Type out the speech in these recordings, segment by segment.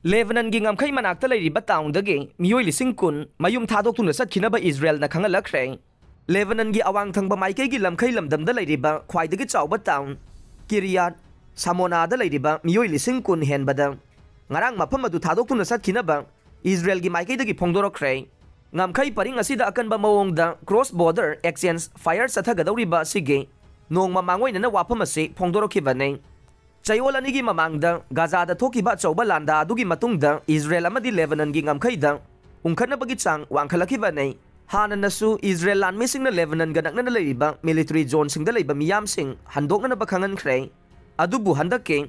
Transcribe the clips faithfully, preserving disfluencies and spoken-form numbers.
ꯂꯦꯕꯅꯟꯒꯤ ꯉꯝꯈꯩ ꯃꯅꯥꯛꯇ ꯂꯩꯔꯤꯕ ꯇꯥꯎꯟꯗꯒꯤ ꯃꯤꯑꯣꯏ ꯂꯤꯁꯤꯡ ꯀꯨꯟ ꯃꯌꯨꯝ ꯊꯥꯗꯣꯛꯇꯨꯅ ꯆꯠꯈꯤꯅꯕ ꯏꯖꯔꯦꯜꯅ ꯈꯪꯍꯜꯂꯛꯈ꯭ꯔꯦ꯫ ꯂꯦꯕꯅꯟꯒꯤ ꯑꯋꯥꯡ ꯊꯪꯕ ꯃꯥꯏꯀꯩꯒꯤ ꯂꯝꯈꯩ ꯂꯝꯗꯝꯗ ꯂꯩꯔꯤꯕ ꯈ꯭ꯋꯥꯏꯗꯒꯤ ꯆꯥꯎꯕ ꯇꯥꯎꯟ ꯀꯤꯔꯤꯌꯥꯠ ꯁꯥꯃꯣꯅꯥꯗ ꯂꯩꯔꯤꯕ ꯃꯤꯑꯣꯏ ꯂꯤꯁꯤꯡ ꯀꯨꯟ ꯍꯦꯟꯕꯗ ꯉꯔꯥꯡ ꯃꯐꯝ ꯑꯗꯨ ꯊꯥꯗꯣꯛꯇꯨꯅ ꯆꯠꯈꯤꯅꯕ ꯏꯖꯔꯦꯜꯒꯤ ꯃꯥꯏꯀꯩꯗꯒꯤ ꯐꯣꯡꯗꯣꯔꯛꯈ꯭ꯔꯦ꯫ ꯉꯝꯈꯩ ꯄꯔꯤꯡ ꯑꯁꯤꯗ ꯑꯀꯟꯕ ꯃꯑꯣꯡꯗ ꯀ꯭ꯔꯣꯁ ꯕꯣꯔꯗꯔ ꯑꯦꯛꯁꯆꯦꯟꯖ ꯐꯥꯌꯔ ꯆꯠꯊꯒꯗꯧꯔꯤꯕ ꯑꯁꯤꯒꯤ ꯅꯣꯡꯃ ꯃꯥꯡꯑꯣꯏꯅꯅ ꯋꯥꯐꯝ ꯑꯁꯤ ꯐꯣꯡꯗꯣꯔꯛꯈꯤꯕꯅꯤ꯫ ꯆꯌꯣꯜ ꯑꯅꯤꯒꯤ ꯃꯃꯥꯡꯗ ꯒꯥꯖꯥꯗ ꯊꯣꯛꯈꯤꯕ ꯑꯆꯧꯕ ꯂꯥꯟꯗꯥ ꯑꯗꯨꯒꯤ ꯃꯇꯨꯡꯗ ꯏꯖꯔꯦꯜ ꯑꯃꯗꯤ ꯂꯦꯕꯅꯟꯒꯤ ꯉꯝꯈꯩꯗ ꯎꯪꯈꯠꯅꯕꯒꯤ ꯆꯥꯡ ꯋꯥꯡꯈꯠꯂꯛꯈꯤꯕꯅꯤ꯫ ꯍꯥꯟꯅꯅꯁꯨ ꯏꯖꯔꯦꯜ ꯂꯥꯟꯃꯤꯁꯤꯡꯅ ꯂꯦꯕꯅꯟꯒ ꯅꯛꯅꯅ ꯂꯩꯔꯤꯕ ꯃꯤꯂꯤꯇꯔꯤ ꯖꯣꯟꯁꯤꯡꯗ ꯂꯩꯕ ꯃꯤꯌꯥꯝꯁꯤꯡ ꯍꯟꯗꯣꯛꯅꯅꯕ ꯈꯪꯍꯟꯈ꯭ꯔꯦ꯫ ꯑꯗꯨꯕꯨ ꯍꯟꯗꯛꯀꯤ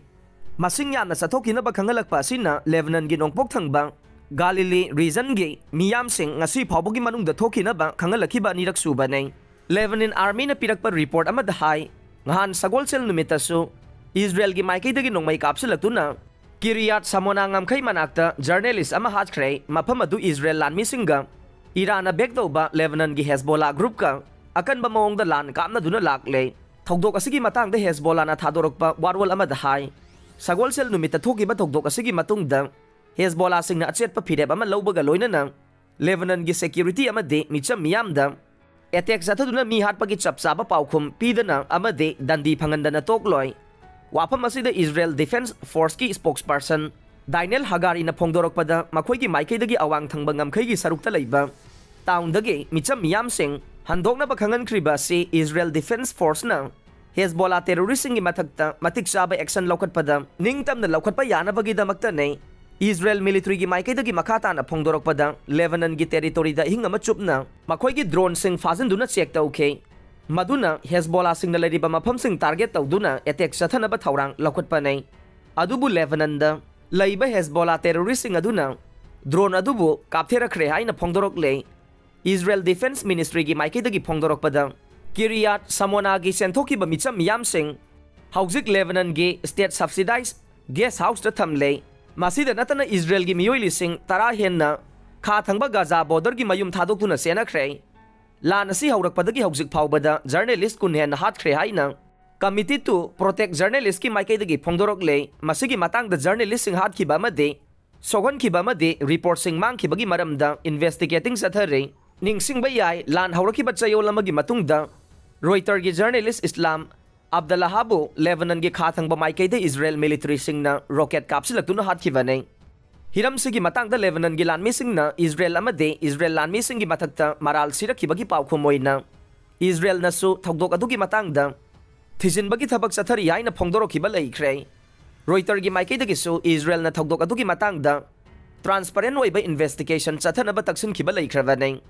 ꯃꯁꯤꯡ ꯌꯥꯝꯅ ꯆꯠꯊꯣꯛꯈꯤꯅꯕ ꯈꯪꯍꯜꯂꯛꯄ ꯑꯁꯤꯅ ꯂꯦꯕꯅꯟꯒꯤ ꯅꯣꯡꯄꯣꯛ ꯊꯪꯕ ꯒꯥꯂꯤꯂꯤ ꯔꯤꯖꯟꯒꯤ ꯃꯤꯌꯥꯝꯁꯤꯡ ꯉꯁꯤ ꯐꯥꯎꯕꯒꯤ ꯃꯅꯨꯡꯗ ꯊꯣꯛꯈꯤꯅꯕ ꯈꯪꯍꯜꯂꯛꯈꯤꯕ ꯑꯅꯤꯔꯛ ꯁꯨꯕꯅꯤ꯫ ꯂꯦꯕꯅꯟ ꯑꯥꯔꯃꯤꯅ ꯄꯤꯔꯛꯄ ꯔꯤꯄꯣꯔꯠ ꯑꯃꯗ ꯍꯥꯏ, ꯅꯍꯥꯟ ꯁꯒꯣꯜꯁꯦꯜ ꯅꯨꯃꯤꯠꯇꯁꯨ ꯏꯖꯔꯦꯜꯒꯤ ꯃꯥꯏꯀꯩꯗꯒꯤ ꯅꯣꯡꯃꯩ ꯀꯥꯞꯁꯤꯜꯂꯛꯇꯨꯅ ꯀꯤꯔꯤꯌꯥꯠ ꯁꯃꯣꯅꯥ ꯉꯝꯈꯩ ꯃꯅꯥꯛꯇ ꯖꯔꯅꯦꯂꯤꯁ ꯑꯃ ꯍꯥꯠꯈ꯭ꯔꯦ꯫ ꯃꯐꯝ ꯑꯗꯨ ꯏꯖꯔꯦꯜ ꯂꯥꯟꯃꯤꯁꯤꯡꯒ ꯏꯔꯥꯟꯅ ꯕꯦꯛ ꯇꯧꯕ ꯂꯦꯕꯅꯟꯒꯤ ꯍꯦꯖꯕꯣꯂꯥ ꯒ꯭ꯔꯨꯞꯀ ꯑꯀꯟꯕ ꯃꯑꯣꯡꯗ ꯂꯥꯟ ꯀꯥꯞꯅꯗꯨꯅ ꯂꯥꯛꯂꯦ꯫ ꯊꯧꯗꯣꯛ ꯑꯁꯤꯒꯤ ꯃꯇꯥꯡꯗ ꯍꯦꯖꯕꯣꯂꯥꯅ ꯊꯥꯗꯣꯔꯛꯄ ꯋꯥꯔꯣꯜ ꯑꯃꯗ ꯍꯥꯏ, ꯁꯒꯣꯜꯁꯦꯜ ꯅꯨꯃꯤꯠꯇ ꯊꯣꯛꯈꯤꯕ ꯊꯧꯗꯣꯛ ꯑꯁꯤꯒꯤ ꯃꯇꯨꯡꯗ ꯍꯦꯖꯕꯣꯂꯥꯁꯤꯡꯅ ꯑꯆꯦꯠꯄ ꯐꯤꯔꯦꯞ ꯑꯃ ꯂꯧꯕꯒ ꯂꯣꯏꯅꯅ ꯂꯦꯕꯅꯟꯒꯤ ꯁꯦꯀ꯭ꯌꯨꯔꯤꯇꯤ ꯑꯃꯗꯤ ꯃꯤꯆꯝ ꯃꯤꯌꯥꯝꯗ ꯑꯦꯇꯦꯛ ꯆꯠꯊꯗꯨꯅ ꯃꯤ ꯍꯥꯠꯄꯒꯤ ꯆꯞ ꯆꯥꯕ ꯄꯥꯎꯈꯨꯝ ꯄꯤꯗꯅ ꯑꯃꯗꯤ ꯗꯟꯗꯤ ꯐꯪꯍꯟꯗꯅ ꯇꯣꯛꯂꯣꯏ꯫ ꯋꯥꯐꯝ ꯑꯁꯤꯗ ꯏꯖꯔꯦꯜ ꯗꯤꯐꯦꯟꯁ ꯐꯣꯔꯁꯀꯤ ꯁ꯭ꯄꯣꯛꯁꯄꯔꯁꯟ ꯗꯥꯏꯅꯦꯜ ꯍꯒꯥꯔꯤꯅ ꯐꯣꯡꯗꯣꯔꯛꯄꯗ, ꯃꯈꯣꯏꯒꯤ ꯃꯥꯏꯀꯩꯗꯒꯤ ꯑꯋꯥꯡ ꯊꯪꯕ ꯉꯝꯈꯩꯒꯤ ꯁꯔꯨꯛꯇ ꯂꯩꯕ ꯇꯥꯎꯟꯗꯒꯤ ꯃꯤꯆꯝ ꯃꯤꯌꯥꯝꯁꯤꯡ ꯍꯟꯗꯣꯛꯅꯕ ꯈꯪꯍꯟꯈ꯭ꯔꯤꯕ ꯑꯁꯤ ꯏꯖꯔꯦꯜ ꯗꯤꯐꯦꯟꯁ ꯐꯣꯔꯁꯅ ꯍꯦꯖꯕꯣꯂꯥ ꯇꯦꯔꯣꯔꯤꯁꯁꯤꯡꯒꯤ ꯃꯊꯛꯇ ꯃꯇꯤꯛ ꯆꯥꯕ ꯑꯦꯛꯁꯟ ꯂꯧꯈꯠꯄꯗ ꯅꯤꯡꯇꯝꯅ ꯂꯧꯈꯠꯄ ꯌꯥꯅꯕꯒꯤꯗꯃꯛꯇꯅꯤ꯫ ꯏꯖꯔꯦꯜ ꯃꯤꯂꯤꯇꯔꯤꯒꯤ ꯃꯥꯏꯀꯩꯗꯒꯤ ꯃꯈꯥ ꯇꯥꯅ ꯐꯣꯡꯗꯣꯔꯛꯄꯗ, ꯂꯦꯕꯅꯟꯒꯤ ꯇꯦꯔꯤꯇꯣꯔꯤꯗ ꯑꯍꯤꯡ ꯑꯃ ꯆꯨꯞꯅ ꯃꯈꯣꯏꯒꯤ ꯗ꯭ꯔꯣꯟꯁꯤꯡ ꯐꯥꯖꯤꯟꯗꯨꯅ ꯆꯦꯛ ꯇꯧꯈꯤ, ꯃꯗꯨꯅ ꯍꯦꯖꯕꯣꯂꯥꯁꯤꯡꯅ ꯂꯩꯔꯤꯕ ꯃꯐꯝꯁꯤꯡ ꯇꯥꯔꯒꯦꯠ ꯇꯧꯗꯨꯅ ꯑꯦꯇꯦꯛ ꯆꯠꯊꯅꯕ ꯊꯧꯔꯥꯡ ꯂꯧꯈꯠꯄꯅꯤ꯫ ꯑꯗꯨꯕꯨ ꯂꯦꯕꯅꯟꯗ ꯂꯩꯕ ꯍꯦꯖꯕꯣꯂꯥ ꯇꯦꯔꯣꯔꯤꯁꯁꯤꯡ ꯑꯗꯨꯅ ꯗ꯭ꯔꯣꯟ ꯑꯗꯨꯕꯨ ꯀꯥꯞꯊꯦꯔꯛꯈ꯭ꯔꯦ ꯍꯥꯏꯅ ꯐꯣꯡꯗꯣꯔꯛꯂꯦ꯫ ꯏꯖꯔꯦꯜ ꯗꯤꯐꯦꯟꯁ ꯃꯤꯅꯤꯁꯇ꯭ꯔꯤꯒꯤ ꯃꯥꯏꯀꯩꯗꯒꯤ ꯐꯣꯡꯗꯣꯔꯛꯄꯗ, ꯀꯤꯔꯤꯌꯥꯠ ꯁꯃꯣꯅꯥꯒꯤ ꯆꯦꯟꯊꯣꯛꯈꯤꯕ ꯃꯤꯆꯝ ꯃꯤꯌꯥꯝꯁꯤꯡ ꯍꯧꯖꯤꯛ ꯂꯦꯕꯅꯟꯒꯤ ꯁ꯭ꯇꯦꯠ ꯁꯕꯁꯤꯗꯥꯏꯖ ꯒꯦꯁ ꯍꯥꯎꯁꯇ ꯊꯝꯂꯦ꯫ ꯃꯁꯤꯗ ꯅꯠꯇꯅ ꯏꯖꯔꯦꯜꯒꯤ ꯃꯤꯑꯣꯏ ꯂꯤꯁꯤꯡ ꯇꯔꯥ ꯍꯦꯟꯅ ꯈꯥ ꯊꯪꯕ ꯒꯥꯖꯥ ꯕꯣꯔꯗꯔꯒꯤ ꯃꯌꯨꯝ ꯊꯥꯗꯣꯛꯇꯨꯅ ꯆꯦꯟꯅꯈ꯭ꯔꯦ꯫ ꯂꯥꯟ ꯑꯁꯤ ꯍꯧꯔꯛꯄꯗꯒꯤ ꯍꯧꯖꯤꯛ ꯐꯥꯎꯕꯗ ꯖꯔꯅꯦꯂꯤꯁ ꯀꯨꯟ ꯍꯦꯟꯅ ꯍꯥꯠꯈ꯭ꯔꯦ ꯍꯥꯏꯅ ꯀꯃꯤꯇꯤ ꯇꯨ ꯄ꯭ꯔꯣꯇꯦꯛ ꯖꯔꯅꯦꯂꯤꯁꯀꯤ ꯃꯥꯏꯀꯩꯗꯒꯤ ꯐꯣꯡꯗꯣꯔꯛꯂꯦ꯫ ꯃꯁꯤꯒꯤ ꯃꯇꯥꯡꯗ ꯖꯔꯅꯦꯂꯤꯁꯁꯤꯡ ꯍꯥꯠꯈꯤꯕ ꯑꯃꯗꯤ ꯁꯣꯛꯍꯟꯈꯤꯕ ꯑꯃꯗꯤ ꯔꯤꯄꯣꯔꯠꯁꯤꯡ ꯃꯥꯡꯈꯤꯕꯒꯤ ꯃꯔꯝꯗ ꯏꯟꯚꯦꯁꯇꯤꯒꯦꯇꯤꯡ ꯆꯠꯊꯔꯤ꯫ ꯅꯤꯡꯁꯤꯡꯕ ꯌꯥꯏ, ꯂꯥꯟ ꯍꯧꯔꯛꯈꯤꯕ ꯆꯌꯣꯜ ꯑꯃꯒꯤ ꯃꯇꯨꯡꯗ ꯔꯣꯏꯇꯔꯒꯤ ꯖꯔꯅꯦꯂꯤꯁ ꯏꯁꯂꯥꯝ ꯑꯕꯗꯂꯍꯥꯕꯨ ꯂꯦꯕꯅꯟꯒꯤ ꯈꯥ ꯊꯪꯕ ꯃꯥꯏꯀꯩꯗ ꯏꯖꯔꯦꯜ ꯃꯤꯂꯤꯇꯔꯤꯁꯤꯡꯅ ꯔꯣꯀꯦꯠ ꯀꯥꯞꯁꯤꯜꯂꯛꯇꯨꯅ ꯍꯥꯠꯈꯤꯕꯅꯤ꯫ ꯍꯤꯔꯝꯁꯤꯒꯤ ꯃꯇꯥꯡꯗ ꯂꯦꯕꯅꯟꯒꯤ ꯂꯥꯟꯃꯤꯁꯤꯡꯅ ꯏꯖꯔꯦꯜ ꯑꯃꯗꯤ ꯏꯖꯔꯦꯜ ꯂꯥꯟꯃꯤꯁꯤꯡꯒꯤ ꯃꯊꯛꯇ ꯃꯔꯥꯜ ꯁꯤꯔꯛꯈꯤꯕꯒꯤ ꯄꯥꯎꯈꯨꯝ ꯑꯣꯏꯅ ꯏꯖꯔꯦꯜꯅꯁꯨ ꯊꯧꯗꯣꯛ ꯑꯗꯨꯒꯤ ꯃꯇꯥꯡꯗ ꯊꯤꯖꯤꯟꯕꯒꯤ ꯊꯕꯛ ꯆꯠꯊꯔꯤ ꯍꯥꯏꯅ ꯐꯣꯡꯗꯣꯔꯛꯈꯤꯕ ꯂꯩꯈ꯭ꯔꯦ꯫ ꯔꯣꯏꯇꯔꯒꯤ ꯃꯥꯏꯀꯩꯗꯒꯤꯁꯨ ꯏꯖꯔꯦꯜꯅ ꯊꯧꯗꯣꯛ ꯑꯗꯨꯒꯤ ꯃꯇꯥꯡꯗ ꯇ꯭ꯔꯥꯟꯁꯄꯔꯦꯟ ꯑꯣꯏꯕ ꯏꯟꯚꯦꯁꯇꯤꯒꯦꯁꯟ ꯆꯠꯊꯅꯕ ꯇꯛꯁꯤꯟꯈꯤꯕ ꯂꯩꯈ꯭ꯔꯕꯅꯤ꯫